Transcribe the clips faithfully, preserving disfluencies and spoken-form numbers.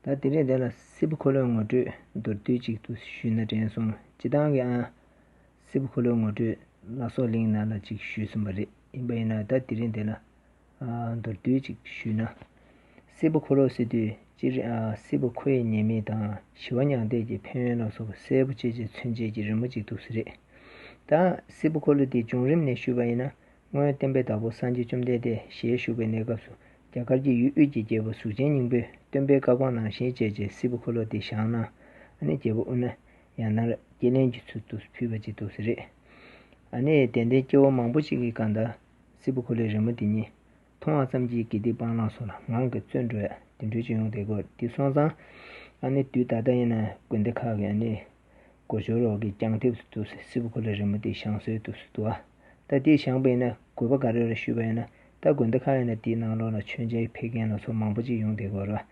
ད་དེ་རིང་འདི་ལ་སྲིད་པ་འཁོར་ལོའི་ངོ་སྤྲོད་མདོར་བསྡུས་ཅིག་ཏུ་ཞུས་ན་དྲན་སོང་། སྤྱིར་བཏང་གི་ཨ། སྲིད་པ་འཁོར་ལོའི་ངོ་སྤྲོད་ལ་སོགས་གླིང་ནང་ལ་ཅིག་ཞུས་ཟིན་པ་རེད། ཡིན་པ་ཡིན་ན་ད་དེ་རིང་འདི་ལ་ཨ། མདོར་བསྡུས་ཅིག་ཞུས་ན། སྲིད་པ་འཁོར་ལོ་ཟེར་དུས་སྤྱིར་ཨ། སྲིད་པ་འཁོར་བའི་ཉེས་དམིགས་དང་ཞི་བ་མྱང་འདས་ཀྱི་ཕན་ཡོན་ལ་སོགས་པ་གསལ་པོ་བྱས་བྱས་མཚོན་བྱེད་ཀྱི་རི་མོ་ཅིག་འདུག་ས་རེད། ད་སྲིད་པ་འཁོར་ལོ་དེའི་བྱུང་རིམ་ནས་ཞུས་པ་ཡིན་ན། སྔོན་སྟོན་པའི་བདག་པོ་སངས་རྒྱས་བཅོམ་ལྡན་འདས་ཞལ་བཞུགས་པའི་གནས་སྐབས་སུ་རྒྱ་གར་གྱི་ཡུལ་དབུས་ཀྱི་རྒྱལ་པོ་གཟུགས་ཅན་སྙིང་པོས་སྟོན་པའི་བཀའ་དགོངས་ནང་བཞིན་བྱས་རྗེས་སྲིད་པ་འཁོར་ལོ་དེ་བཞེངས་ན། ཨ་ནི་རྒྱལ་པོ་དབུ་མནའ་ཡང་ན་རྒྱལ་བློན་གྱི་ཚུལ་དུ་ཕུལ་བ་ཅིག་འདུག་ས་རེད། ཨ་ནི་དད་ལྡན་སྐྱེ་བོ་མང་པོ་ཞིག་གིས་གང་ལྟར་སྲིད་པ་འཁོར་ལོའི་རི་མོ་དེ་ཉིད་མཐོང་བ་ཙམ་གྱིས་དགེ་སྡིག་སྤང་བླང་སོགས་ལ་ངང་གིས་བརྩོན་འགྲོ་ཡ་དེ་འདྲ་ཅིག་ཡོང་བསྡད་ཀྱི་ཡོད་རེད། དེ་སོང་ཙང་ཨ་ནི་དུས་ད་ལྟ་ཡིན་ན་དགོན་སྡེ་ཁག་གི་ཨ་ནི་སྒོ་ཕྱུགས་རོགས་ཀྱི་རྐྱང་ཐེངས་སུ་འདུག་སེ་སྲིད་པ་འཁོར་ལོའི་རི་མོ་དེ་བཞེངས་སྲོལ་འདུག་སེ་འདུག་ཨ། ད་དེ་བཞེངས་པ་ཡིན་ན་དགོས་པ་ག་རེ་རེད་ཞུས་པ་ཡིན་ན། ད་དགོན་སྡེ་ཁག་ཡིན་ན་དེའི་ནང་ལོགས་ལ་མཆོད་མཇལ་ཕེབས་མཁན་ལ་སོགས་མང་པོ་ཅིག་ཡོང་བསྡད་ཀྱི་ཡོད་རེད་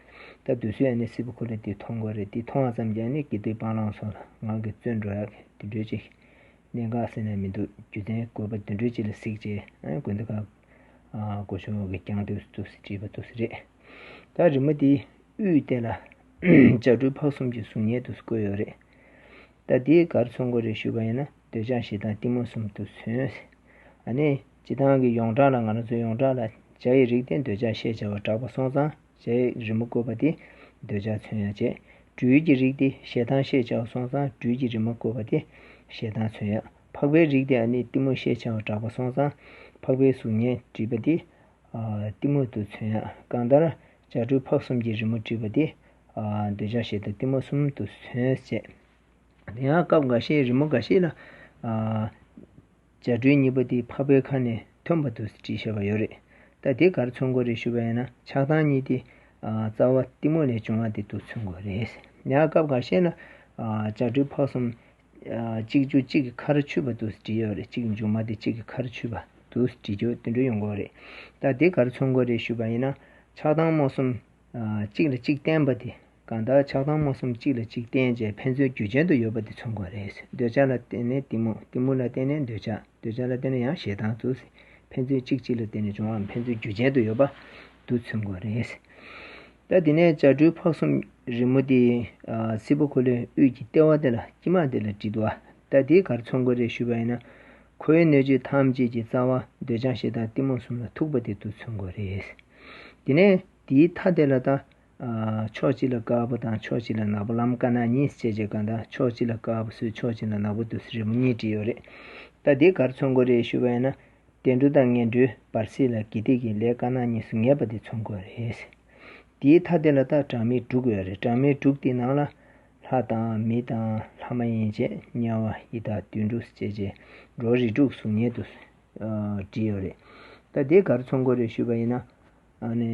བ། ད་དུས་ཚོད་ཨ་ནི་སྲིད་པ་འཁོར་ལོ་དེ་མཐོང་དགོས་རེད། དེ་མཐོང་བ་ཙམ་གྱིས་ཨ་ནི་དགེ་སྡིག་སྤང་བླང་སོགས་ལ་ངང་གིས་བརྩོན་འགྲོ་ཡག་གི་དེ་འདྲ་ཅིག་གནད་འགག་ཟེར་ན་མི་འདུག་རྒྱུ་མཚན་དགོས་པ་དེ་འདྲ་ཅིག་ལ་གཟིགས་བྱས་ཨ་ནི་དགོན་སྡེ་ཁག་སྒོ་ཕྱུགས་རོགས་ཀྱི་རྐྱང་ཐེངས་སུ་འདུག་སེ་བྲིས་པ་འདུག་སེ་རེད། ད་རི་མོ་དེའི་དབུས་དེ་ལ་ལྕགས་སྦྲུལ་ཕག་གསུམ་གྱི་གཟུགས་བརྙན་དུ་བཀོད་ཡོད་རེད། ད་དེ་ག་རེ་མཚོན་གྱི་རེད་ཞུས་པ་ཡིན་ན། འདོད་ཆགས་ཞེ་སྡང་གཏི་མུག་གསུམ་དུ་མཚོན། ཨ་ནི་སྤྱིར་བཏང་གི་ཡོངས་གྲགས་ལ་ང་རང་ཚོའི་ཡོངས་གྲགས་ལ་བྱ་ཡི་རིགས་དེ་འདོད་ཆགས་ཞེས་བྱ་བ་གྲགས་པ་སོང་ཙང་བྱ་ཡི་རི་མོ་བཀོད་པ་དེ་འདོད་ཆགས་མཚོན་ཡ་བྱས། སྦྲུལ་གྱི་རིགས་དེ་ཞེ་སྡང་ཞེས་བྱ་བ་སོང་ཙང་སྦྲུལ་གྱི་རི་མོ་བཀོད་པ་དེ་ཞེ་སྡང་མཚོན་ཡ། ཕག་པའི་རིགས་དེ་ཨ་ནི་གཏི་མུག་ཞེས་བྱ་བ་གྲགས་པ་སོང་ཙང་ཕག་པའི་གཟུགས་བརྙན་བྲིས་པ་དེ་ཨ། གཏི་མུག་ཏུ་མཚོན་ཡ། གང་ལྟར་ལྕགས་སྦྲུལ་ཕག་གསུམ་གྱི་རི་མོ་བྲིས་པ་དེ་ཨ། འདོད་ཆགས་ཞེ་སྡང་གཏི་མུག་གསུམ་དུ་མཚོན་བྱས། དེ་ཡང་སྐབས་འགའ་ཤས་རི་མོ་འགའ་ཤས་ལ་ཨ། ལྕགས་སྦྲུལ་གཉིས་པོ་དེ་ཕག་པའི་ཁ་ནས་ཐོན་པ་དུ་བྲིས་བཞག་པ་ཡོད་རེད། ད་དེ་ག་རེ་མཚོན་གྱི་རེད་ཞུས་པ་ཡིན་ན་ཆགས་སྡང་གཉིས་དེ་ཨ། རྩ་བ་གཏི་མུག་ནས་བྱུང་བ་དེ་དུ་མཚོན་གྱི་རེད། ཡང་སྐབས་འགའ་ཤས་ལ་ཨ། ལྕགས་སྦྲུལ་ཕག་གསུམ་ཨ། གཅིག་མཇུག་གཅིག་གི་ཁར་ཆུད་པ་དུ་བྲིས་ཡོད་རེད། གཅིག་མཇུག་མ་དེ་གཅིག་གི་ཁར་ཆུད་པ་དུ་བྲིས་རྒྱུ་དེ་འདྲ་ཡོང་གི་རེད། ད་དེ་ག་རེ་མཚོན་གྱི་རེད་ཞུས་པ་ཡིན་ན་ཆགས་སྡང་རྨོངས་གསུམ་ཨ། གཅིག་ལ་གཅིག་བརྟེན་པ་དེ། གང་ལྟར་ཆགས་སྡང་རྨོངས་གསུམ་གཅིག་ལ་གཅིག་བརྟེན་བྱས་ཕན་ཚུན་རྒྱུ་ཅན་དུ་ཡོད་པ་དེ་མཚོན་གྱི་རེད། འདོད་ཆགས་ལ་བརྟེན་ནས་གཏི་མུག་གཏི་མུག་ལ་བརྟེན་ནས་འདོད་ཆགས། འདོད་ཆགས་ལ་བརྟེན་ནས་ཡང་ཞེ་སྡང་དུ། ཕན་ཚུན་གཅིག་གཅིག་ལ་བརྟེན་ནས་བྱུང་བའམ་ཕན་ཚུན་རྒྱུ་ཅན་དུ་ཡོད་པ་དུ་མཚོན་གྱི་རེད། ད་དེ་ནས་ལྕགས་སྦྲུལ་ཕག་གསུམ་རི་མོ་དེ་ཨ། སྲིད་པ་འཁོར་ལོའི་དབུས་ཀྱི་ལྟེ་བ་དེ་ལ་དཀྱིལ་མ་དེ་ལ་བྲིས་འདུག་ཨ། ད་དེ་ག་རེ་མཚོན་གྱི་རེད་ཞུས་པ་ཡིན་ན། འཁོར་བའི་སྣོད་བཅུད་ཐམས་ཅད་ཀྱི་རྩ་བ་འདོད་ཆགས་ཞེ་སྡང་གཏི་མུག་གསུམ་ལ་ཐུག་པ་དེ་དུ་མཚོན་གྱི་རེད། དེ་ནས་དེའི་མཐའ་དེ་ལ་ད་ཕྱོགས་གཅིག་ལ་དཀར་པོ་དང་ཕྱོགས་གཅིག་ལ་ནག་པོ། ལམ་དཀར་ནག་གཉིས་བྱས་བྱས་གང་ལྟར་ཕྱོགས་གཅིག་ལ་དཀར་པོ་བཟོས་ཕྱོགས་གཅིག་ལ་ནག་པོ་འདུག་སེ་རི་མོ་གཉིས་བྲིས་ཡོད་རེད། ད་འདི་ག་རེ་མཚོན་གྱི་རེད་ཞུས་པ་ཡིན་ན། བདེ་འགྲོ་དང་ངན་འགྲོའི་བར་སྲིད་ལ་དགེ་སྡིག་གི་ལས་དཀར་ནག་གཉིས་སུ་ངེས་པ་དེ་མཚོན་གྱི་རེད། དེའི་མཐའ་དེ་ལ་ད་གྲངས་མེད་དྲུག་ཡོད་རེད། གྲངས་མེད་དྲུག་དེའི་ནང་ལ་ལྷ་དང་མི་དང་ལྷ་མ་ཡིན་བྱས་དམྱལ་བ་ཡི་དྭགས་དུད་འགྲོ་བཅས་བྱས་འགྲོ་བ་རིགས་དྲུག་གཟུགས་བརྙན་དུ་བྲིས་ཡོད་རེད། ད་དེ་ག་རེ་མཚོན་གྱི་རེད་ཞུས་པ་ཡིན་ན། ཨ་ནི་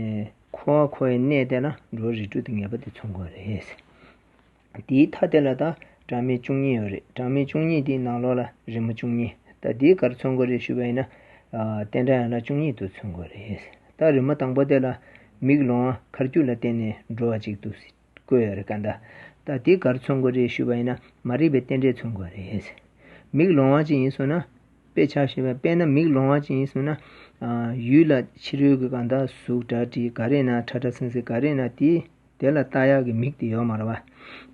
འཁོར་བ་འཁོར་བའི་གནས་དེ་ལ་འགྲོ་བ་རིགས་དྲུག་དེ་ངེས་པ་དེ་མཚོན་གྱི་རེད། དེའི་མཐའ་དེ་ལ་ད་གྲངས་མེད་བཅུ་གཉིས་ཡོད་རེད། གྲངས་མེད་བཅུ་གཉིས་དེའི་ནང་ལོགས་ལ་རི་མོ་བཅུ་གཉིས། ད་དེ་ག་རེ་མཚོན་གྱི་རེད་ཞུས་པ་ཡིན་ན། ཨ། རྟེན་འབྲེལ་ཡན་ལག་བཅུ་གཉིས་དུ་མཚོན་གྱི་རེད། ད་རི་མོ་དང་པོ་དེ་ལ་མིག་ལོང་བ་མཁར་རྒྱུ་ལ་བརྟེན་ནས་འགྲོ་བ་གཅིག་ཏུ་བཀོད་ཡོད་རེད། གང་ལྟར་ད་དེ་ག་རེ་མཚོན་གྱི་རེད་ཞུས་པ་ཡིན་ན་མ་རིག་པའི་རྟེན་འབྲེལ་མཚོན་གྱི་རེད། མིག་ལོང་བ་ཅིག་ཡིན་སོང་ན། དཔེ་ཆ་བཤད་པ་དཔེར་ན་མིག་ལོང་བ་ཅིག་ཡིན་སོང་ན། ཨ། ཡུལ་ལ་ཕྱི་རོལ་གྱི་གང་ལྟར་གཟུགས་སྒྲ་དྲི་ག་རེ་ན་ཁྲ་ཁྲ་སིང་སིང་ག་རེ་ན་དེ། དེ་ལ་ལྟ་ཡག་གི་མིག་དེ་ཡོད་མ་རེད་བ།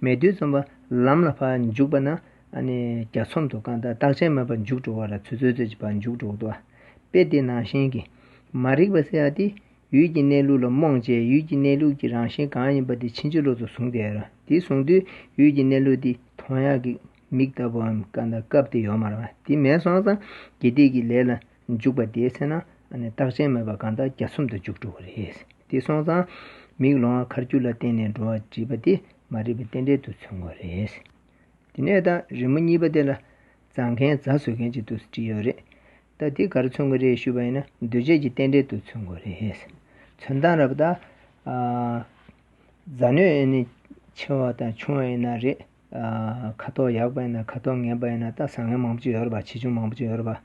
མེད་དུས་ཙམ་པ་ལམ་ལ་ཕར་འཇུག་པ་ན་ཨ་ནི་རྒྱ་མཚོ་དང་གང་ལྟར་རྟག་ཅན་མེད་པར་འཇུག་འགྲོ་བ་ར་ཚོད་ཚོད་ཚོད་ཀྱིས་ཕར་འཇུག་འགྲོ་གི་འདུག་བ། དཔེ་དེ་ནང་བཞིན་གྱི་མ་རིག་པ་ཟེར་ཡག་དེ་ཡུལ་གྱི་གནས་ལུགས་ལ་རྨོངས་བྱས་ཡུལ་གྱི་གནས་ལུགས་ཀྱི་རང་བཞིན་གང་ཡིན་པ་དེ་ཕྱིན་ཅི་ལོག་ཏུ་བཟུང་བསྡད་ཡོད་ར། དེ་བཟུང་དུས་ཡུལ་གྱི་གནས་ལུགས་དེ་མཐོང་ཡག་གི་མིག་ལྟ་བུའམ་གང་ལྟར་སྐབས་དེ་ཡོད་མ་རེད་བ། དེ་མེད་སོང་ཙང་དགེ་སྡིག་གི་ལས་ལ་འཇུག་པ་དེ་ཟེར་ན་ཨ་ནི་རྟག་ཅན་མེད་པ་གང་ལྟར་རྒྱ་མཚོ་དུ་འཇུག་འགྲོ་གི་རེད། དེ་སོང་ཙང་མིག་ལོང་བ་མཁར་རྒྱུ་ལ་བརྟེན་ནས་འགྲོ་བ་བྲིས་པ་དེ་མ་རིག་པའི་རྟེན་འབྲེལ་དུ་མཚོན་གྱི་རེད། དེ་ནས་ད་རི་མོ་གཉིས་པ་དེ་ལ་རྫ་མཁན་རྫ་བཟོ་མཁན་གྱི་དུས་སུ་བྲིས་ཡོད་རེད། ད་དེ་ག་རེ་མཚོན་གྱི་རེད་ཞུས་པ་ཡིན་ན་འདུས་བྱས་ཀྱི་རྟེན་འབྲེལ་དུ་མཚོན་གྱི་རེད། མཚོན་སྟངས་རབ་ད། ཨ། རྫ་སྣོད་ཨེ་ནི་ཆེ་བ་དང་ཆུང་བ་ཡིན་ན་རེད། ཨ། ཁ་དོག་ཡག་པ་ཡིན་ན་ཁ་དོག་ངན་པ་ཡིན་ན་ད་བཟང་ངན་མང་པོ་ཅིག་ཡོད་རེད་པ། ཆེ་ཆུང་མང་པོ་ཅིག་ཡོད་རེད་པ།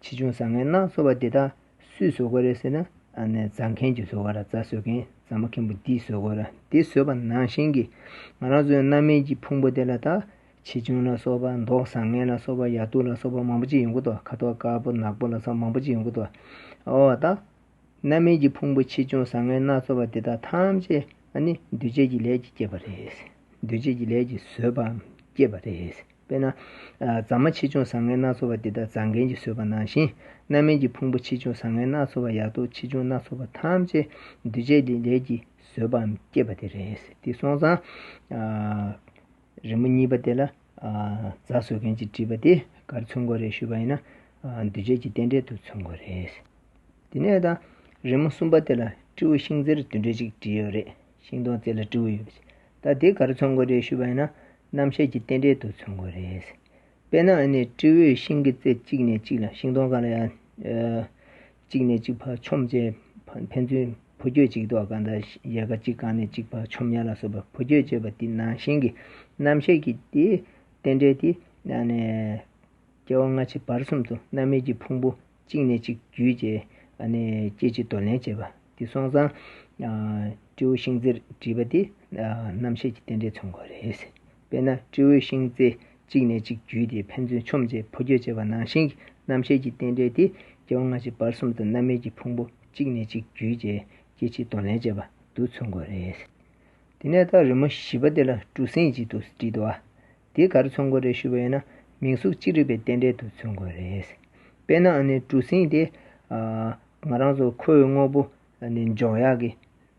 ཆེ་ཆུང་བཟང་ངན་སྣ་ཚོགས་པ་འདི་དག་སུས་བཟོ་དགོས་རེད་ཟེར་ན། ཨ་ནི་རྫ་མཁན་གྱིས་བཟོ་དགོས་ར། རྫ་བཟོ་མཁན་རྫ་མ་མཁན་པོ་འདིས་བཟོ་དགོས་ར། འདི་བཟོས་པ་ནང་བཞིན་གྱི་ང་རང་ཚོའི་རྣམ་སྨིན་གྱི་ཕུང་པོ་དེ་ལ་ད་ཆེ་ཆུང་ལ་སོགས་པ་མདོག་བཟང་ངན་ལ་སོགས་པ་ཡག་སྡུག་ལ་སོགས་པ་མང་པོ་ཅིག་ཡོང་གི་འདུག་ཁ་དོག་དཀར་པོ་ནག་པོ་ལ་སོགས་མང་པོ་ཅིག་ཡོང་གི་འདུག་འོ་ད། རྣམ་སྨིན་གྱི་ཕུང་པོ་ཆེ་ཆུང་བཟང་ངན་སྣ་ཚོགས་པ་དེ་དག་ཐམས་ཅད་ ཨ་ནི་འདུས་བྱས་ཀྱི་ལས་ཀྱིས་བསྐྱེད་པ་རེད། འདུས་བྱས་ཀྱི་ལས་ཀྱིས་བཟོས་པའམ་བསྐྱེད་པ་རེད། དཔེར་ན། ཨ། རྫ་མ་ཆེ་ཆུང་བཟང་ངན་སྣ་ཚོགས་པ་འདི་དག་རྫ་མཁན་གྱིས་བཟོས་པ་ནང་བཞིན། རྣམ་སྨིན་གྱི་ཕུང་པོ་ཆེ་ཆུང་བཟང་ངན་སྣ་ཚོགས་པ། ཡག་སྡུག་ཆེ་ཆུང་སྣ་ཚོགས་པ་ཐམས་ཅད་འདུས་བྱས་ཀྱི་ལས་ཀྱིས་བཟོས་པའམ་བསྐྱེད་པ་དེ་རེད། དེ་སོང་ཙང་། ཨ། རི་མོ་གཉིས་པ་དེ་ལ། ཨ། རྫ་བཟོ་མཁན་གྱིས་བྲིས་པ་དེ་ག་རེ་མཚོན་དགོས་རེད་ཞུས་པ་ཡིན་ན། ཨ། འདུས་བྱས་ཀྱི་རྟེན་འབྲེལ་དུ་མཚོན་དགོས་རེད། དེ་ནས་ད་རི་མོ་གསུམ་པ་དེ་ལ་སྤྲེའུ་ཤིང་རྩེར་དེ་འདྲ་ཅིག་བྲིས་ཡོད་རེད། ཤིང་སྡོང་རྩེ་ལ་སྤྲེའུ་ཡོད་པ་ཞིག་ད་དེ་ག་རེ་མཚོན་དགོས་རེད་ཞུས་པ་ཡིན་ན། རྣམ་ཤེས་ཀྱི་རྟེན་འབྲེལ་དུ་མཚོན་དགོས་རེད། དཔེར་ན་ཨ་ནི་སྤྲེའུས་ཤིང་གི་རྩེ་གཅིག་ནས་གཅིག་ལ། ཤིང་སྡོང་སྒང་ལ་ཡང་། ཨ། གཅིག་ནས་གཅིག་བར་མཆོང་བྱས། ཕན་ཚུན་འཕོ་འགྱུར་གཅིག་ཏུ་གང་ལྟར་ཡལ་ག་གཅིག་སྒང་ནས་གཅིག་བར་མཆོང་ཡ་ལ་སོགས་པ་འཕོ་འགྱུར་བྱས་པ་དེ་ནང་བཞིན་གྱི་རྣམ་ཤེས་ཀྱི་དེ་རྟེན་འབྲེལ་དེ་ཨ་ནི་སྐྱེ་བ་སྔ་ཕྱི་བར་གསུམ་དུ་རྣམ་སྨིན་གྱི་ཕུང་པོ་གཅིག་ནས་གཅིག་བརྒྱུད་བྱས། ཨ་ནི་སྐྱེ་འཆི་འདོར་ལེན་བྱེད་པ་དེ་སོང་ཙང་། ཨ། སྤྲེའུ་ཤིང་རྩེར་བྲིས་པ་དེ། ཨ། རྣམ་ཤེས་ཀྱི་རྟེན་འབྲེལ་མཚོན་དགོས་རེད། དཔེར་ན་སྤྲེའུ་ཤིང་རྩེ་གཅིག་ནས་གཅིག་བརྒྱུད་དེ་ཕན་ཚུན་མཆོང་བྱས་འཕོ་འགྱུར་བྱས་པ་ནང་བཞིན་གྱི་རྣམ་ཤེས་ཀྱི་རྟེན་འབྲེལ་དེ་སྐྱེ་བ་སྔ་ཕྱི་བར་གསུམ་དུ་རྣམ་སྨིན་གྱི་ཕུང་པོ་གཅིག་ནས་གཅིག་བརྒྱུད་བྱས་སྐྱེ་འཆི་འདོར་ལེན་བྱེད་པ་དེ་མཚོན་དགོས་རེད། དེ་ནས་ད་རི་མོ་བཞི་པ་དེ་ལ་གྲུ་གཟིངས་ཀྱིས་དེ་བྲིས་འདུག་ཨ། དེ་ག་རེ་མཚོན་དགོས་རེད་ཞུས་པ་ཡིན་ན། མིང་གཟུགས་ཅི་རིགས་པའི་རྟེན་འབྲེལ་དུ་མཚོན་དགོས་རེད། དཔེར་ན་ཨ་ནི་གྲུ་གཟིངས་དེ། ཨ། ང་རང་ཚོ་ཁོའི་དངོས་པོ་ཨ་ནི་འཇོག་ཡག་གི་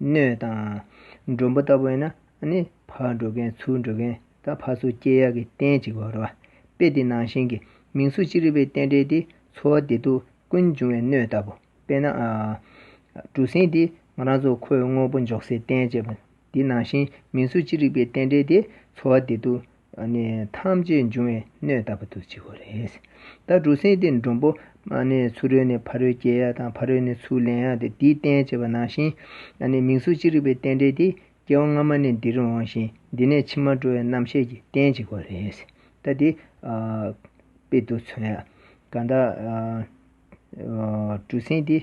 སྣོད་དང་། མགྲོན་པོ་ལྟ་བུ་ཡིན་ན་ཨ་ནི་ཕར་འགྲོ་མཁན་ཚུར་འགྲོ་མཁན། ད་ཕར་ཚུར་སྐྱེལ་ཡག་གི་རྟེན་གཅིག་པ་རེད་བ། དཔེ་དེ་ནང་བཞིན་གྱི་མིང་གཟུགས་ཅི་རིགས་པའི་རྟེན་འབྲེལ་དེ་འཚོ་བ་བདེ་སྡུག་ཀུན་འབྱུང་བའི་སྣོད་ལྟ་བུ། དཔེར་ན། ཨ། གྲུ་གཟིངས་དེ་ང་རང་ཚོ་ཁོའི་དངོས་པོ་འཇོག་སའི་རྟེན་བྱེད་པ། དེ་ནང་བཞིན་མིང་གཟུགས་ཅི་རིགས་པའི་རྟེན་འབྲེལ་དེ་འཚོ་བ་བདེ་སྡུག་ཨ་ནི་ཐམས་ཅད་འབྱུང་བའི་སྣོད་ལྟ་བུ་དེ་གཅིག་པ་རེད། ད་གྲུ་གཟིངས་དེ་མགྲོན་པོ་ཨ་ནི་ཚུར་རོལ་ནས་ཕར་རོལ་སྐྱེལ་ཡ་དང་། ཕར་རོལ་ནས་ཚུར་ལེན་ཡ་དེ་དེའི་རྟེན་བྱེད་པ་ནང་བཞིན། ཨ་ནི་མིང་གཟུགས་ཅི་རིགས་པའི་རྟེན་འབྲེལ་དེ་སྐྱེ་བ་སྔ་མ་ནས་འདིར་འོང་ཞིང་། འདི་ནས་ཕྱི་མར་འགྲོ་བའི་རྣམ་ཤེས་ཀྱི་རྟེན་གཅིག་པ་རེད། ད་དེ། ཨ། དཔེ་དེ་མཚོན་ཡ། གང་ལྟར། ཨ། ཨ། གྲུ་གཟིངས་དེ།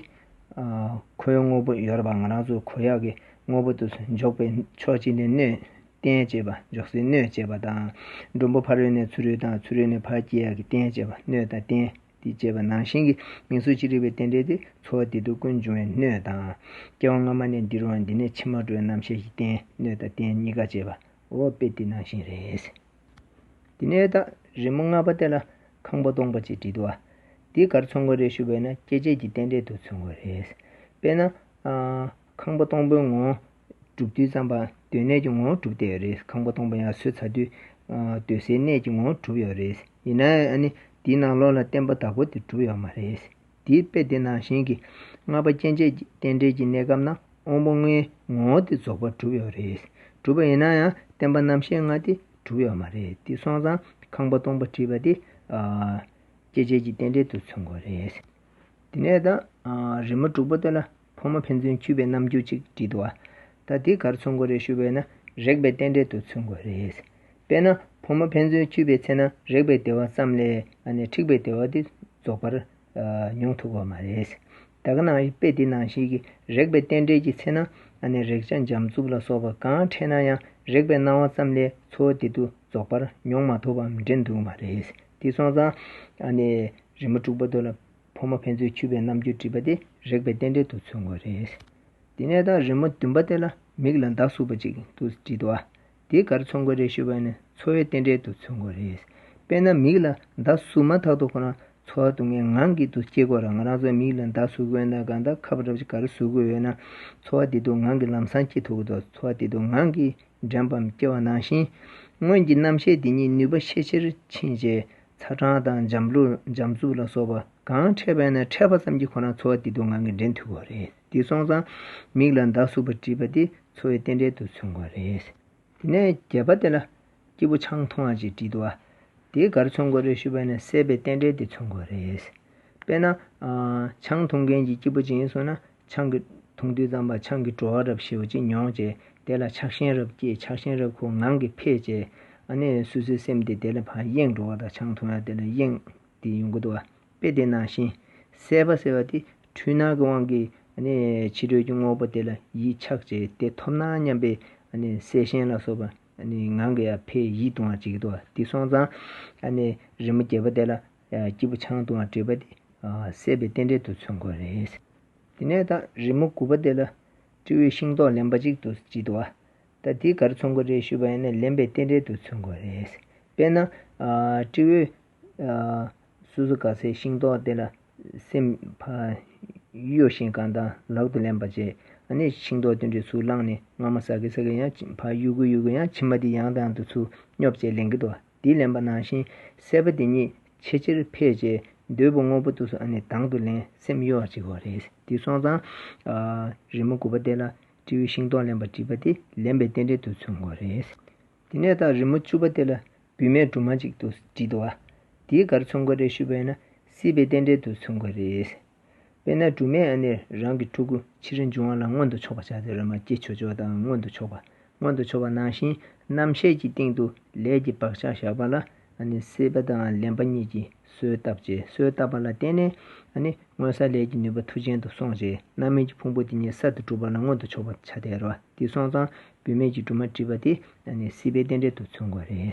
ཨ། ཁོའི་དངོས་པོ་ཡོད་རེད་པ། ང་རང་ཚོ་གོན་ཡག་གི་དངོས་པོ་དེ་ཚོ་འཇོག་པའི་ཕྱོགས་གཅིག་ནས་སྣོད་རྟེན་བྱེད་པ། འཇོག་སའི་སྣོད་བྱེད་པ་དང་། མགྲོན་པོ་ཕ་རོལ་ནས་ཚུར་རོལ་དང་། ཚུར་རོལ་ནས་ཕར་སྐྱེལ་ཡག་གི་རྟེན་བྱེད་པ། སྣོད་དང་རྟེན་དེ་བྱེད་པ་ནང་བཞིན་གྱི་མིང་གཟུགས་ཅི་རིགས་པའི་རྟེན་འབྲེལ་དེ་འཚོ་བ་བདེ་སྡུག་ཀུན་འབྱུང་བའི་སྣོད་དང་། སྐྱེ་བ་སྔ་མ་ནས་འདིར་འོང་། འདི་ནས་ཕྱི་མར་འགྲོ་བའི་རྣམ་ཤེས་ཀྱི་རྟེན། སྣོད་དང་རྟེན་གཉིས་ཀ་བྱེད་པ། འོ་དཔེ་དེ་ནང་བཞིན་རེད། དེ་ནས་ད་རི་མོ་ལྔ་པ་དེ་ལ་ཁང་པ་སྟོང་པ་ཅིག་བྲིས་འདུག་ཨ། དེ་ག་རེ་མཚོན་གྱི་རེད་ཞུས་པ་ཡིན་ན། སྐྱེ་འཆི་གི་རྟེན་འབྲེལ་དུ་མཚོན་གྱི་རེད། དཔེར་ན། ཨ། ཁང་པ་སྟོང་པའི་ངོ་བོ་གྲུབ་དུས་ཙམ་པ་སྡོད་གནས་ཀྱི་ངོ་བོ་གྲུབ་བསྡད་ཡོད་རེད། ཁང་པ་སྟོང་པ་ཡང་བཟོས་ཚར་དུས། ཨ། སྡོད་སའི་གནས་ཀྱི་ངོ་བོ་གྲུབ་ཡོད་རེད། ཡིན་ན་ཡང་ཨ་ནི་དེའི་ནང་ལོགས་ལ་བརྟེན་པ་བདག་པོ་དེ་གྲུབ་ཡོད་མ་རེད། དེའི་དཔེ་དེ་ནང་བཞིན་གྱི་ལྔ་པ་སྐྱེ་འཆི་གི་རྟེན་འབྲེལ་གྱི་གནས་སྐབས་ན་དབང་པོ་ལྔའི་ངོ་བོ་དེ་རྫོགས་པར་གྲུབ་ཡོད་རེད། གྲུབ་པ་ཡིན་ན་ཡང་བརྟེན་པ་རྣམ་ཤེས་ལྔ་དེ་གྲུབ་ཡོད་མ་རེད། དེ་སོང་ཙང་ཁང་པ་སྟོང་པ་བྲིས་པ་དེ། ཨ། སྐྱེ་འཆི་གི་རྟེན་འབྲེལ་དུ་མཚོན་དགོས་རེད། དེ་ནས་ད། ཨ། རི་མོ་དྲུག་པ་དེ་ལ་ཕོ་མོ་ཕན་ཚུན་འཁྱུད་པའི་རྣམ་འགྱུར་ཅིག་བྲིས་འདུག་ཨ། ད་དེ་ག་རེ་མཚོན་གྱི་རེད་ཞུས་པ་ཡིན་ན། རེག་པའི་རྟེན་འབྲེལ་དུ་མཚོན་དགོས་རེད། དཔེར་ན་ཕོ་མོ་ཕན་ཚུན་འཁྱུད་པའི་ཚེ་ན་རེག་པའི་བདེ་བ་ཙམ་ལས་ཨ་ནི་འཁྲིག་པའི་བདེ་བ་དེ་རྫོགས་པར། ཨ། མྱོང་ཐུབ་ཀྱི་མ་རེད། ད་ག་ནང་བཞིན་དཔེ་དེ་ནང་བཞིན་གྱི་རེག་པའི་རྟེན་འབྲེལ་གྱི་ཚེ་ན་ཨ་ནི་རེག་བྱ་འཇམ་རྩུབ་ལ་སོགས་པ་གང་འཕྲད་ན་ཡང་རེག་པའི་སྣང་བ་ཙམ་ལས་འཚོ་བ་བདེ་སྡུག་རྫོགས་པར་མྱོང་མ་ཐུབ་པའམ་འདྲེན་ཐུབ་ཀྱི་མ་རེད། དེ་སོང་ཙང་ཨ་ནི་རི་མོ་དྲུག་པ་དེ་ལ་ཕོ་མོ་ཕན་ཚུན་འཁྱུད་པའི་རྣམ་འགྱུར་བྲིས་པ་དེ་རེག་པའི་རྟེན་འབྲེལ་དུ་མཚོན་དགོས་རེད། དེ་ནས་ད་རི་མོ་བདུན་པ་དེ་ལ་མིག་ལ་མདའ་ཟུག་པ་ཅིག་ཏུ་བྲིས་འདུག་ཨ། དེ་ག་རེ་མཚོན་གྱི་རེད་ཞུས་པ་ཡིན་ན། འཚོ་བའི་རྟེན་འབྲེལ་དུ་མཚོན་གྱི་རེད། དཔེར་ན་མིག་ལ་མདའ་ཟུག་མ་ཐག་ཏུ་ཁོ་རང་འཚོ་བ་སྡུག་བསྔལ་ངང་གིས་དུ་སྐྱེ་དགོས་ར། ང་རང་ཚོ་མིག་ལ་མདའ་ཟུག་དགོས་ན་གང་ལྟར་ཁབ་རབ་ཅིག་ག་རེ་ཟུག་དགོས་ཡོད་ན། འཚོ་བ་བདེ་སྡུག་ངང་གིས་ལམ་སང་སྐྱེ་ཐུབ་ཀྱི་འདུག་འཚོ་བ་བདེ་སྡུག་ངང་གིས་འདྲེན་པའམ་སྐྱེ་བ་ནང་བཞིན། སྔོན་གྱི་རྣམ་ཤེས་དེ་ཉིད་ནུས་པ་ཤས་ཆེར་ཕྱིན་རྗེས། ཚ་གྲང་དང་འཇམ་ལུགས་འཇམ་རྩུབ་ལ་སོགས་པ་གང་འཕྲད་པ་ཡིན་ན་འཕྲད་པ་ཙམ་གྱིས་ཁོ་རང་འཚོ་བ་བདེ་སྡུག་ངང་གིས་འདྲེན་ཐུབ་ཀྱི་རེད། དེ་སོང་ཙང་མིག་ལ་མདའ་ཟུག་པ་བྲིས་པ་དེ་འཚོ་བའི་རྟེན་འབྲེལ་དུ་མཚོན་དགོས་རེད། དེ་ནས་བརྒྱད་པ་དེ་ལ་སྐྱིད་པོ་ཆང་འཐུང་བ་ཅིག་བྲིས་འདུག་ཨ། དེ་ག་རེ་མཚོན་དགོས་རེད་ཞུས་པ་ཡིན་ན། སྲེད་པའི་རྟེན་འབྲེལ་དེ་མཚོན་དགོས་རེད། དཔེར་ན། ཨ། ཆང་འཐུང་མཁན་གྱི་སྐྱིད་པོ་ཅིག་ཡིན་སོང་ན། ཆང་གི་འཐུང་དུས་ཙམ་པ་ཆང་གི་བྲོ་བ་རབ་ཞེ་པོ་ཅིག་མྱོང་བྱས། དེ་ལ་ཆགས་ཞེན་རབ་སྐྱེས། ཆགས་ཞེན་རབ་ཁོ་ངང་གིས་འཕེལ་བྱས། ཨ་ནི་སོ་སོའི་སེམས་དེ་དེ་ལ་ཕར་གཡེང་འགྲོ་བ་དང་། ཆང་འཐུང་ཡ་དེ་ལ་གཡེང་དེ་ཡོང་གི་འདུག་བ། དཔེ་དེ་ནང་བཞིན། སྲེད་པ་ཟེར་བ་དེ་འཁྲུལ་སྣང་གི་དབང་གིས་ཨ་ནི་ཕྱི་རོལ་གྱི་དངོས་པོ་དེ་ལ་ཡིད་ཆགས་བྱས། དེ་ཐོབ་ན་སྙམ་པའི་ཨ་ནི་སྲེད་ཞེན་ལ་སོགས་པ་ཨ་ནི་ངང་གིས་ཡར་འཕེལ་ཡིད་དུ་འོང་བ་ཅིག་འདུག་བ། དེ་སོང་ཙང་ཨ་ནི་རི་མོ་བརྒྱད་པ་དེ་ལ། ཨ། སྐྱིད་པོ་ཆང་འཐུང་བ་བྲིས་པ་དེ། ཨ། སྲེད་པའི་རྟེན་འབྲེལ་དུ་མཚོན་དགོས་རེད། དེ་ནས་ད་རི་མོ་དགུ་པ་དེ་ལ་སྤྲེའུས་ཤིང་ཏོག་ལེན་པ་ཅིག་ཏུ་བྲིས་འདུག་བ། ད་དེ་ག་རེ་མཚོན་གྱི་རེད་ཞུས་པ་ཡིན་ན། ལེན་པའི་རྟེན་འབྲེལ་དུ་མཚོན་གྱི་རེད། དཔེར་ན། ཨ། སྤྲེའུས། ཨ། སོ་སོ་ག་ཚད་ཤིང་ཏོག་དེ་ལ་སེམས་ཕ། གཡོ་བཞིན་གང་ལྟར་ལག་ཏུ་ལེན་པ་བྱས། ཨ་ནི་ཤིང་ཏོག་དེ་འདྲ་ཚུར་བླངས་ནས་རྔ་མ་ཟ་གི་ཟ་གི་ཡང་ཕར་གཡུག་གི་གཡུག་གི་ཡང་མཆིལ་མ་དེ་ཡང་དང་ཡང་དུ་ཚུར་སྙོབ་བྱས་ལེན་གྱི་འདུག་དེ་ལེན་པ་ནང་བཞིན་སྲེད་པ་དེ་ཉིད་ཆེས་ཆེར་འཕེལ་བྱས། འདོད་པ་དངོས་པོ་དེ་ཚོ་ཨ་ནི་དང་དུ་ལེན། སེམས་གཡོ་བར་བྱེད་དགོས་རེད། དེ་སོང་ཙང་། ཨ། རི་མོ་དགུ་པ་དེ་ལ་སྤྲེའུས་ཤིང་ཏོག་ལེན་པ་བྲིས་པ་དེ་ལེན་པའི་རྟེན་འབྲེལ་དུ་མཚོན་དགོས་རེད། དེ་ནས་ད་རི་མོ་བཅུ་པ་དེ་ལ་བུད་མེད་སྦྲུམ་མ་ཅིག་ཏུ་བྲིས་འདུག་བ། དེས་ག་རེ་མཚོན་གྱི་རེད་ཞུས་པ་ཡིན་ན། སྲིད་པའི་རྟེན་འབྲེལ་དུ་མཚོན་གྱི་རེད། དཔེར་ན་སྦྲུམ་མས་ཨ་ནི་རང་གི་ཕྲུ་གུ་ཕྱིར་འབྱུང་བ་ལ་མངོན་དུ་ཕྱོགས་པ་བྱ་དེ་རེད་མ། སྐྱེ་ཆོག་ཆོག་དང་མངོན་དུ་ཕྱོགས་པ། མངོན་དུ་ཕྱོགས་པ་ནང་བཞིན་རྣམ་ཤེས་ཀྱི་སྟེང་དུ་ལས་ཀྱི་བག་ཆགས་བཞག་པ་ལ་ཨ་ནི་སྲེད་པ་དང་ལེན་པ་གཉིས་ཀྱིས་གསོས་བཏབ་བྱས། གསོས་བཏབ་པ་ལ་བརྟེན་ནས་ཨ་ནི་མངོན་གསལ་ལས་ཀྱི་ནུས་པ་མཐུ་ཅན་དུ་སོང་བྱས། རྣམ་སྨིན་གྱི་ཕུང་པོ་དེ་ཉིད་གསར་དུ་གྲུབ་པ་ལ་མངོན་དུ་ཕྱོགས་པ་བྱ་དེ་རེད་བ། དེ་སོང་ཙང་བུད་མེད་ཀྱི་སྦྲུམ་མ་བྲིས་པ་དེ་ཨ་ནི་སྲིད་པའི་རྟེན་འབྲེལ་དུ་མཚོན་དགོས་རེད།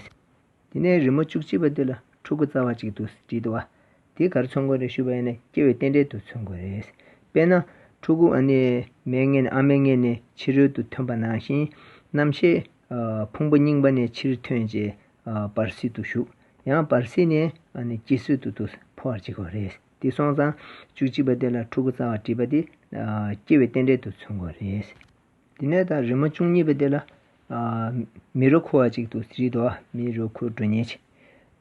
དེ་ནས་རི་མོ་བཅུ་གཅིག་པ་དེ་ལ་ཕྲུ་གུ་བཙའ་བ་ཅིག་ཏུ་བྲིས་འདུག་བ། དེ་ག་རེ་མཚོན་གྱི་རེད་ཞུས་པ་ཡིན་ན། སྐྱེ་བའི་རྟེན་འབྲེལ་དུ་མཚོན་གྱི་རེད། དཔེར་ན་ཕྲུ་གུ་ཨ་ནི་མའི་མངལ་ནས། ཨ་མའི་མངལ་ནས་ཕྱི་རོལ་དུ་ཐོན་པ་ནང་བཞིན་རྣམ་ཤེས། ཨ། ཕུང་པོ་རྙིང་པ་ནས་ཕྱིར་ཐོན་བྱས། ཨ། བར་སྲིད་དུ་ཞུགས། ཡང་བར་སྲིད་ནས་ཨ་ནི་སྐྱེ་སྲིད་དུ་དུ་འཕོ་བར་བྱེད་དགོས་རེད། དེ་སོང་ཙང་བཅུ་གཅིག་པ་དེ་ལ་ཕྲུ་གུ་བཙའ་བ་བྲིས་པ་དེ། ཨ། སྐྱེ་བའི་རྟེན་འབྲེལ་དུ་མཚོན་དགོས་རེད། དེ་ནས་ད་རི་མོ་བཅུ་གཉིས་པ་དེ་ལ། ཨ། མི་རོ་ཁུ་བ་ཅིག་ཏུ་བྲིས་འདུག་བ། མིའི་རོ་ཁུ་འགྲོ་མཁན་ཅིག་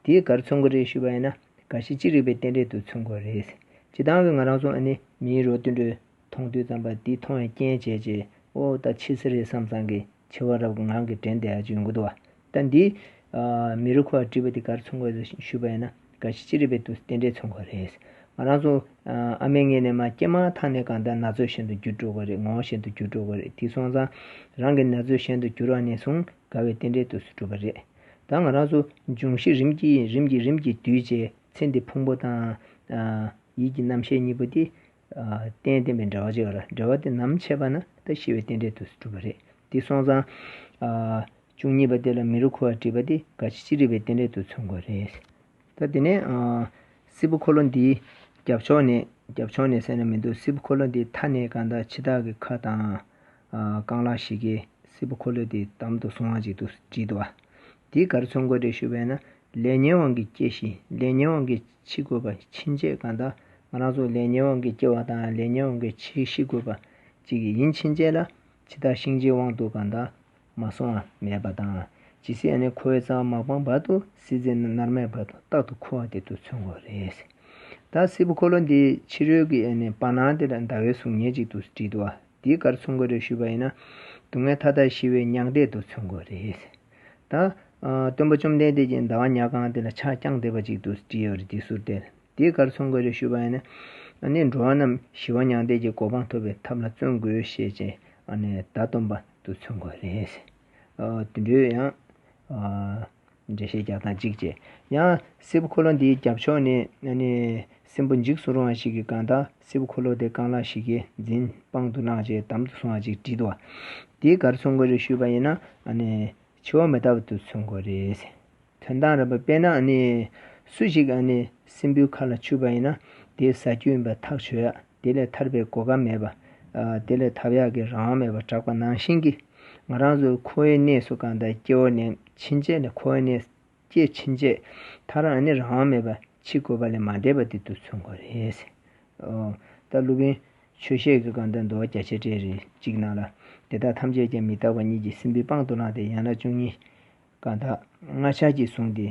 དེས་ག་རེ་མཚོན་གྱི་རེད་ཞུས་པ་ཡིན་ན། རྒ་ཤི་ཅི་རིགས་པའི་རྟེན་འབྲེལ་དུ་མཚོན་གྱི་རེད། སྤྱིར་བཏང་གི་ང་རང་ཚོ་ཨ་ནི་མིའི་རོ་དེ་འདྲ་མཐོང་དུས་ཙམ་པ་དེ་མཐོང་བའི་རྐྱེན་བྱས་བྱས། ཨོ་ད་འཆི་ས་རེད་བསམ་བསམ་གི་འཆི་བ་རབ་ངང་གིས་དྲན་བསྡད་ཡ་ཅིག་ཡོང་གི་འདུག་བ། ད་འདི། ཨ། མི་རོ་ཁུ་བ་བྲིས་པ་དེ་ག་རེ་མཚོན་གྱི་རེད་ཞུས་པ་ཡིན་ན། རྒ་ཤི་ཅི་རིགས་པའི་དུ་རྟེན་འབྲེལ་མཚོན་གྱི་རེད། ང་རང་ཚོ། ཨ། ཨ་མའི་མངལ་ནས་མར་སྐྱེས་མ་ཐག་ནས་གང་ལྟར་ན་ཚོད་གཞན་དུ་འགྱུར་འགྲོ་གི་རེད། ངོ་བོ་གཞན་དུ་འགྱུར་འགྲོ་གི་རེད། དེ་སོང་ཙང་རང་གི་ན་ཚོད་གཞན་དུ་འགྱུར་བ་ནས་བཟུང་རྒ་བའི་རྟེན་འབྲེལ་དུ་གྲུབ་པ་རེད། ད་ང་རང་ཚོ་འབྱུང་བཞི་རིམ་གྱིས་རིམ་གྱིས་རིམ་གྱིས་བསྡུས་བྱས། ཚེ་འདི་ཕུང་པོ་དང་། ཨ། ཡིད་ཀྱི་རྣམ་ཤེས་གཉིས་པོ་དེ། ཨ། རྟེན་བརྟེན་པའི་འབྲེལ་བ་ཅིག་ཡོད་རེད། འབྲེལ་བ་དེ་ནམ་ཆད་པ་ན་ད་ཤི་བའི་རྟེན་འབྲེལ་དུ་གྲུབ་པ་རེད། དེ་སོང་ཙང་། ཨ། བཅུ་གཉིས་པ་དེ་ལ་མི་རོ་ཁུ་བ་བྲིས་པ་དེ་རྒ་ཤི་ཅི་རིགས་པའི་རྟེན་འབྲེལ་དུ་མཚོན་དགོས་རེད། ད་དེ་ནས། ཨ། སྲིན་པོ་འཁོར་ལོ་འདིའི་རྒྱབ་ཕྱོགས་ནས། རྒྱབ་ཕྱོགས་ནས་ཟེར་ན་མི་འདུག་སྲིན་པོ་འཁོར་ལོ་འདིའི་མཐའ་ནས་གང་ལྟར་འཆི་བདག་གི་ཁ་དང་། ཨ། རྐང་ལག་བཞི་གའི་སྲིན་པོ་འཁོར་ལོ་དེ་འདམ་དུ་སོང་བ་ཅིག་ཏུ་བྲིས་འདུག་བ། དེས་ག་རེ་མཚོན་གྱི་རེད་ཞུས་པས་ན། ལས་ཉོན་དབང་གིས་སྐྱེ་ཞིང་། ལས་ཉོན་དབང་གིས་འཆི་དགོས་པ་ཕྱིན་ཆད། གང་ལྟར་ང་རང་ཚོ་ལས་ཉོན་དབང་གིས་སྐྱེ་བ་དང་ལས་ཉོན་དབང་གིས་འཆི་ཤི་དགོས་པ་ཅིག་ཡིན་ཕྱིན་ཆད་ལ། འཆི་བདག་གཤིན་རྗེའི་དབང་དུ་གང་ལྟར་མ་སོང་བ་མེད་པ་དང་། ཇི་སྲིད་ཨ་ནི་འཁོར་བའི་རྩ་བ་མ་སྤངས་བར་དུ། སྲིད་རྩེ་མནར་མེད་བར་དུ་རྟག་ཏུ་འཁོར་བ་དེ་དུ་མཚོན་དགོས་རེད། ད་སྲིན་པོ་འཁོར་ལོ་འདིའི་ཕྱི་རོལ་གྱི་ཨ་ནི་བར་སྣང་དེ་ལ་ཟླ་བའི་གཟུགས་བརྙན་ཅིག་ཏུ་བྲིས་འདུག་བ། འདིས་ག་རེ་མཚོན་གྱི་རེད་ཞུས་པ་ཡིན་ན། སྡུག་བསྔལ་མཐའ་དག་ཞི་བའི་མྱང་འདས་དུ་མཚོན་དགོས་རེད། ད། ཨ། སྟོན་པ་བཅོམ་ལྡན་འདས་ཀྱིས་ཟླ་བ་ཉ་གང་དེ་ལ་ཕྱག་བརྐྱངས་བསྡད་པ་ཅིག་ཏུ་བྲིས་ཡོད་རེད། དེའི་ཟུར་དེར། དེས་ག་རེ་མཚོན་གྱི་རེད་ཞུས་པ་ཡིན་ན། ཨ་ནི་འགྲོ་བ་རྣམས་ཞི་བ་མྱང་འདས་ཀྱི་གོ་འཕང་ཐོབ་པའི་ཐབས་ལ་བརྩོན་དགོས་ཞེས་བྱས། ཨ་ནི་བརྡ་སྟོན་པ་དུ་མཚོན་དགོས་རེད། ཨ། དེ་འདྲའི་ཡང་། ཨ། འགྲེལ་བཤད་རྒྱག་སྟངས་གཅིག་བྱས། ཡང་སྲིན་པོ་འཁོར་ལོ་འདིའི་རྒྱབ་ཕྱོགས་ནས་ཨ་ནི་སྲིན་པོ་འཇིགས་སུ་རུང་བ་ཞིག་གིས་གང་ལྟར་སྲིན་པོ་འཁོར་ལོ་དེ་རྐང་ལག་བཞི་གའི་རྫིང་པང་དུ་བླངས་བྱས་འདམ་དུ་སོང་བ་ཅིག་བྲིས་འདུག་བ། དེས་ག་རེ་མཚོན་གྱི་རེད་ཞུས་པ་ཡིན་ན། ཨ་ནི་འཆི་བ་མི་རྟག་པ་དུ་མཚོན་དགོས་རེད། དོན་དག་རེད་པ། དཔེར་ན་ཨ་ནི་སུ་ཞིག་ཨ་ནི་སྲིན་པོའི་ཁ་ལ་ཆུད་པ་ཡིན་ན། དེ་ཟ་རྒྱུ་ཡིན་པ་ཐག་ཆོད་ཡ། དེ་ལས་ཐར་པའི་གོ་སྐབས་མེད་པ། ཨ། དེ་ལས་ཐར་ཡག་གི་རང་དབང་མེད་པར་གྲགས་པ་ནང་བཞིན་གྱི། ང་རང་ཚོ་འཁོར་བའི་གནས་སུ་གང་ལྟར་སྐྱེ་བ་ནས་ཕྱིན་ཆད་ནས། འཁོར་བའི་གནས་སྐྱེས་ཕྱིན་ཆད་མཐར་ཨ་ནི་རང་དབང་མེད་པར་འཆི་དགོས་པ་ལས་མ་འདས་པ་དེ་དུ་མཚོན་དགོས་རེད། ཨོ། ད་སློབ་དཔོན་ཆོས་བཤད་ཀྱི་གང་ལྟར་མདོ་བ་རྒྱ་ཆེར་བཀྲལ་རེ་གཅིག་ནང་ལ། དེ་དག་ཐམས་ཅད་ཀྱང་མི་རྟག་པ་ཉིད་ཀྱིས་སྲིན་པོའི་པང་དུ་བླངས་ཏེ། ཡང་ན་བཅུ་གཉིས་གང་དག་སྔ་ཆར་གྱིས་བཟུང་སྟེ་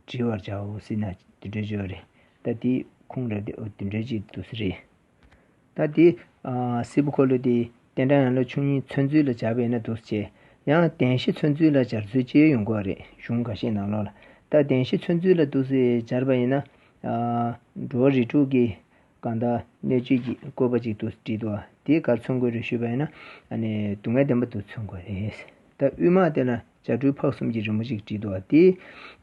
བྲི་བར་བྱའོ་ཟེར་ན་དེ་འདྲ་བརྗོད་རེད། ད་དེ་ཁུངས་རེད་དེ། ཨོ། དེ་འདྲ་ཅིག་འདུག་ས་རེད། ད་དེ། ཨ། སྲིན་པོ་འཁོར་ལོ་དེ་རྟེན་འབྲེལ་ཡན་ལག་བཅུ་གཉིས་མཚོན་ཚུལ་ལ་སྦྱར་བས་ན་འདུག་སེ་བྱས། ཡང་བདེན་བཞི་མཚོན་ཚུལ་ལ་སྦྱར་ཚུལ་ཅིག་ཡོང་གི་རེད། གཞུང་ཁ་ཤས་ནང་ལོགས་ལ། ད་བདེན་བཞི་མཚོན་ཚུལ་ལ་འདུག་སེ་སྦྱར་བ་ཡིན་ན། ཨ། འགྲོ་བ་རིགས་དྲུག་གི་གང་ལྟར་གནོད་བྱེད་ཀྱི་བཀོད་པ་ཅིག་ཏུ་བྲིས་འདུག་དེ་ག་རེ་མཚོན་གྱི་རེད་ཞུས་པ་ཡིན་ན། ཨ་ནི་སྡུག་བསྔལ་བདེན་པ་དུ་མཚོན་གྱི་རེད། ད་དབུས་མ་དེ་ལ་བྱ་སྤྲེལ་ཕག་གསུམ་གྱི་རི་མོ་ཅིག་བྲིས་འདུག་དེ་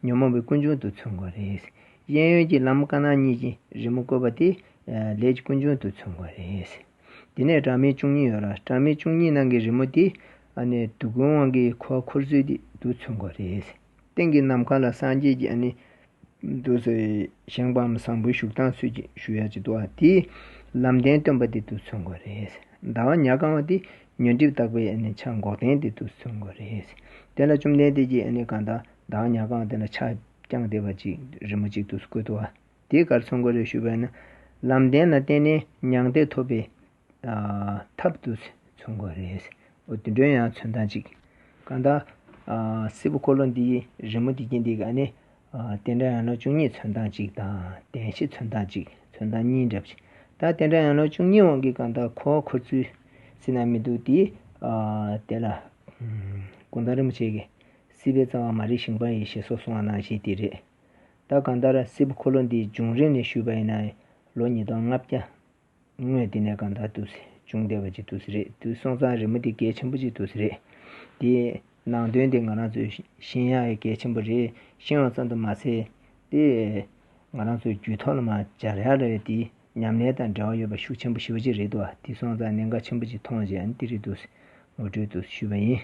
ཉོན་མོངས་པའི་ཀུན་འབྱུང་དུ་མཚོན་གྱི་རེད། གཡས་གཡོན་གྱི་ལམ་དཀར་ནག་གཉིས་ཀྱི་རི་མོ་བཀོད་པ་དེ་ལས་ཀྱི་ཀུན་འབྱུང་དུ་མཚོན་གྱི་རེད། དེ་ནས་སྦྲགས་མའི་བཅུ་གཉིས་ཡོད་ལ། སྦྲགས་མའི་བཅུ་གཉིས་ནང་གི་རི་མོ་དེ་ཨ་ནི་སྡུག་ཀུན་དབང་གིས་འཁོར་བ་འཁོར་ཚུལ་དེ་དུ་མཚོན་གྱི་རེད། སྟེང་གི་ནམ་མཁའ་ལ་སངས་རྒྱས་ཀྱི་ཨ་ནི་འདུག་སེ་བཞེངས་པའམ་བཟང་པོའི་བཞུགས་སྟངས་ཚུལ་གྱིས་བཞུགས་ཡ་ཅིག་འདུག་ཨ། དེས་ལམ་བདེན་སྟོན་པ་དེ་དུ་མཚོན་གྱི་རེད། ཟླ་བ་ཉ་གང་བ་དེ་ ཉོན་སྒྲིབ་དག་པའི་ཨ་ནི་ཕྱག་འགོག་བདེན་དེ་དུ་མཚོན་དགོས་རེད། དེ་ལ་བཅོམ་ལྡན་འདས་ཀྱིས་ཨ་ནི་གང་ལྟར་བདག་ཉ་གང་དེ་ལ་ཕྱག་བརྐྱངས་བསྡད་པ་ཅིག་རི་མོ་ཅིག་ཏུ་བཀོད་འདུག་བ། དེ་གར་མཚོན་དགོས་རེད་ཞུས་པ་ཡིན་ན། ལམ་བདེན་ལ་བརྟེན་ནས་མྱང་འདས་ཐོབ་པའི་ཨ་ཐབས་དུ་མཚོན་དགོས་རེད། འོ་དེ་འདྲའི་ཡང་མཚོན་སྟངས་ཅིག་གང་ལྟར་ཨ་སྲིད་པ་འཁོར་ལོ་འདིའི་རི་མོ་འདི་གྱིན་འདི་ག་ནི་ཨ་རྟེན་འབྲེལ་ཡང་ལོ་བཅུ་གཉིས་མཚོན་སྟངས་ཅིག་དང་བདེན་བཞི་མཚོན་སྟངས་ཅིག་མཚོན་སྟངས་གཉིས་འདྲ་པོ་ཅིག་ད་རྟེན་འབྲེལ་ཡང་ལོ་བཅུ་གཉིས་འོང་གི་གང་ལྟར་ཁོ་འཁོར་ཚུལ་སྲིད་ན་མི་འདུག་དེ་ཨ་དེ་ལ་ཨ་ཀུན་དགའ་རིན་པོ་ཆེ་གིས་སྲིད་པའི་རྩ་བ་མ་རིག་ཞིང་པ་ཡི་ཞེས་སོགས་གསུངས་པ་ནང་བཞིན་དེ་རེད། ད་གང་ལྟར་སྲིད་པ་འཁོར་ལོ་འདིའི་བྱུང་རིམ་ནས་ཞུས་པ་ཡིན་ན་ལོ་ཉིས་སྟོང་ལྔ་བརྒྱ་སྔོན་དེ་ནས་གང་ལྟར་དུ་བྱུང་བསྡད་པ་ཅིག་ཏུ་རེད། དུ་སོང་ཙང་རི་མོ་འདི་གལ་ཆེན་པོ་ཅིག་ཏུ་རེད། དེའི་ནང་དོན་དེ་ང་རང་ཚོས་ཤེས་ཡག་གལ་ཆེན་པོ་རེད། ཤེས་པ་ཙམ་དུ་མ་ཟད་དེ་ང་རང་ཚོའི་རྒྱུད་ཐོག་ལ་མ་སྦྱར་ཡག་རེད། དེ་ཉམས་ལེན་དང་འབྲེལ་བ་ཡོད་པ་ཤུགས་ཆེན་པོ་ཞེ་པོ་ཅིག་རེད་འདུག་དེ་སོང་ཙང་གནད་འགག་ཆེན་པོ་ཅིག་མཐོང་བྱས་འདི་རེད་འདུག་ངོ་སྤྲོད་དུ་ཞུས་པ་ཡིན།